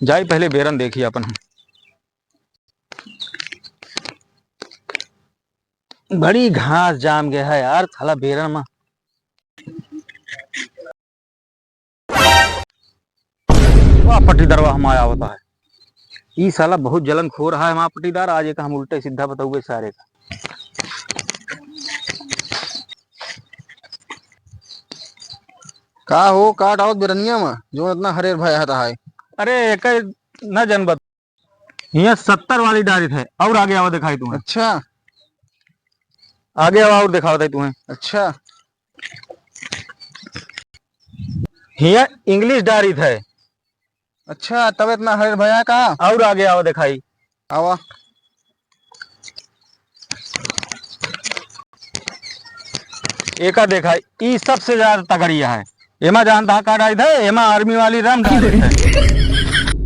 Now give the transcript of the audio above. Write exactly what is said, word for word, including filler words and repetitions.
जाई पहले बेरन देखी अपन हम। बड़ी घास जाम गया है यार, थाला बेरन में। वाह, पट्टीदारवा हमारा आवता है। ई साला बहुत जलनखोर है हमारा पट्टीदार, आज एक हम उल्टे सीधा बताउए सारे का। का हो, काट आवत बिरनिया में, जो इतना हरेर भया है तहाय? अरे, एक न जन बत-, हियाँ सत्तर वाली डारित है, और आगे आवा दिखाई तुम्हें। अच्छा। आगे आवा और दिखावत है तुम्हें। अच्छा। हियाँ English डारित है। अच्छा, तब इतना हरेर भया का? और आगे आवा दिखाई। आवा। एका देखा, ई सबसे ज्यादा तगड़िया है। एमा जानता का डारित है? एमा army वाली rum डारित है।